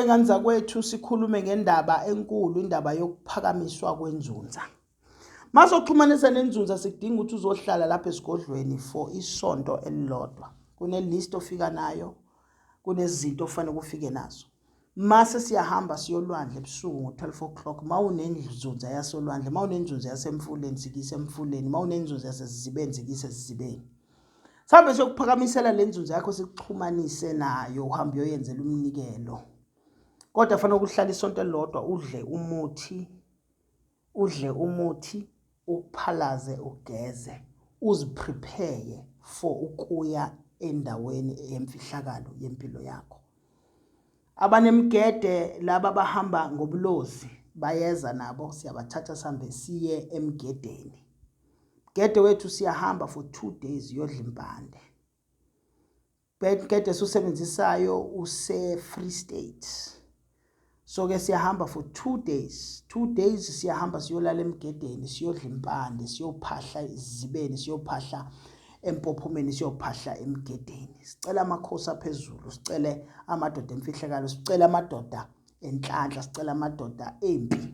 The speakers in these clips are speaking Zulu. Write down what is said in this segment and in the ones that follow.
Ngane zakwethu, sikhulume ngendaba enkulu, indaba yokuphakamiswa kwenzunza. Masoxhumanisa nenzunza, sikudinga ukuthi uzohlala lapha esigodlweni for isonto elilodwa. Kune-list ofika nayo, kunezinto ofanele ufike nazo. Mase siyahamba siyolwandle ebusuku ngo-12 o'clock. Mawunenzunza yasolwandle, mawunenzunza yasemfuleni, sikise emfuleni, mawunenzunza yasesizibeni, sikise esizibeni. Sihambe siyokuphakamisela le nzunza yakho, sikuxhumanise nayo, uhambe uyoyenzela umnikelo. Kodwa fanele ukuhlala isonto elilodwa, udle umuthi, udle umuthi, uphalaze, ugeze, uziprepare for ukuya endaweni yemfihlakalo yempilo yakho. Abanemigede, laba abahamba ngobulozi, bayeza nabo, siyabathatha sihambe siye emgedeni. Gede wethu, siyahamba for 2 days, yodla impande. Gede esiwusebenzisayo use Free State. So ke siyahamba for 2 days, 2 days siyahamba siyolala emgedeni, siyodla impande, siyophahla izibeni, siyophahla empophomeni, siyophahla emgedeni. Sicela amakhosi aphezulu, sicele amadoda emfihlakalo, sicele amadoda enhlanhla, sicela amadoda empi.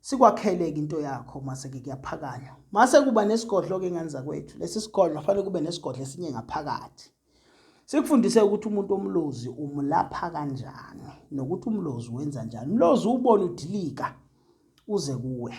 Sikwakheleke into yakho, mase ke kuyaphakanywa. Mase kuba nesigodlo ke, ngane zakwethu. Lesi sigodlo fanele kube nesigodlo esinye ngaphakathi. Sikufundise ukuthi umuntu omlozi umlapha kanjani nokuthi umlozi wenza njani. Umlozi ubona udilika uze kuwe.